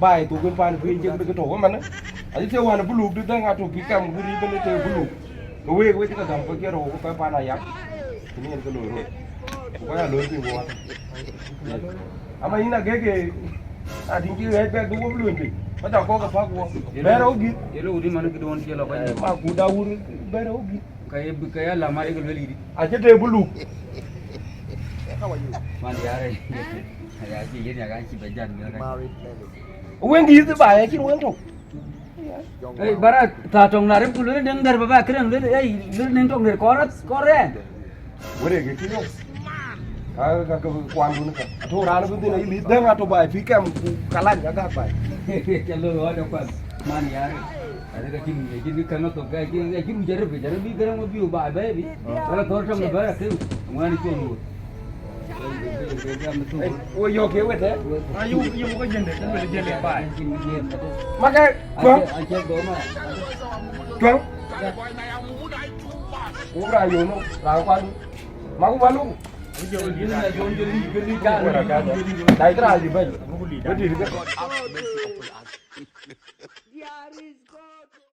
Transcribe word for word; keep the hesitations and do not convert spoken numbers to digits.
Baai thok en pan piny cïk bï ke tɔ̈u ëmënë. Acï thie wän bï luk dï dhɛ̈ŋ atɔ̈ pï kam bï riëëc bɛ̈n ë tëë bï luk. Ke week wek cï ke gam ke cï rou ke pan aya. Kënë yen ke loi rot. Ku kɔc aa loi piny ku wan. Ama yïn agege, a tïŋ cï ɣɛɛc bɛ̈k bï wok luny piny. Kɔc aa kɔk ë päk wok. Bɛ̈ɛ̈r ë wok gït. Ye lo wudï man këduɔ̈n cï lɔ kɔc. Ma ku da wur bɛ̈ɛ̈r ë wok gït. Ka ye bï, ka ya la mari ke luel yïdï. Acï tëë bï luk. Man yare. Ya cï yen ya ka cï bɛ jat mi ka. Weŋ dïït ba ya cïn weŋ tök. Ei, bara thaa tɔŋ na rem ku luel deŋ der ba ba kërɛŋ luel, ei, luel deŋ tɔŋ der kɔr, kɔr ɛn. Wërë ke kï yök. Ka, ka, ka kuan dun ka. Atɔ̈ raan bï dhïn ayï lith däŋ atɔ̈ baai pï kɛm ku kalan ka gak baai. Ca loi ɣɔɔc akuan. Man yare. Adë ka cïn, cïn kï käŋ athok, ka cïn, ka cïn ruc arëp, arëp bï gërëm abï baai bɛ̈ɛ̈i bï. Wala thɔ̈r tɔŋ de bɛ̈ɛ̈i atheu. Ŋuan col ŋot. Wo yök ke wet, eh? Ayu, ayu ko jende, jende, jende baai. Maka, tuang. Tuang. Wo ra yo no, ra kwa. Ma ku balu. Dai kra di ben. Wadi di ben.